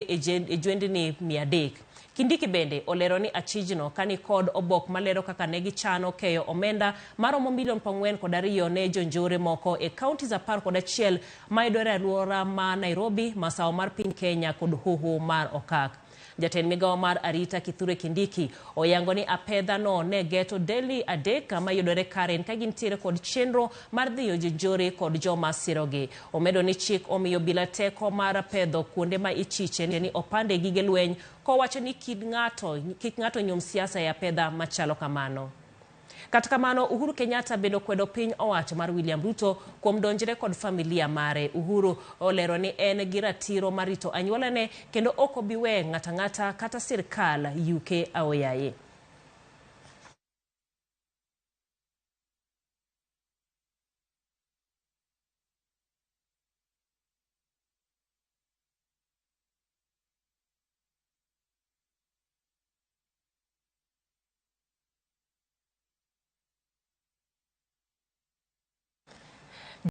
E jwendni 300. Kindiki bende olero ni achijno kani kod obok malero kaka ne gichano keyo omenda maromo milion 42 ne jonjore moko e counties 11 mayudore e aluora ma Nairobi, masawa mar piny Kenya kod hoho mar Okak. Jatend migawo mar arita Kithure Kindiki oyango ni apedha no ne geto delni adek mayudore Karen ka gintiere kod chenro mar dhiyo jonjore kod joma sirogi. Omedo ni chik omiyo obila teko mar pedho kuonde ma ichiche ni opande gige lweny kowacho ni kik ng'ato nyum siasa e apedha machalo kamano. Kata kamano, Uhuru Kenyatta bende okwedo piny owacho mar William Ruto kuom donjre kod familia mare. Uhuru olero ni en gi ratiro mar rito anyuolane kendo ok obi we ng'ato ang'ata kata sirkal yuke aoyaye.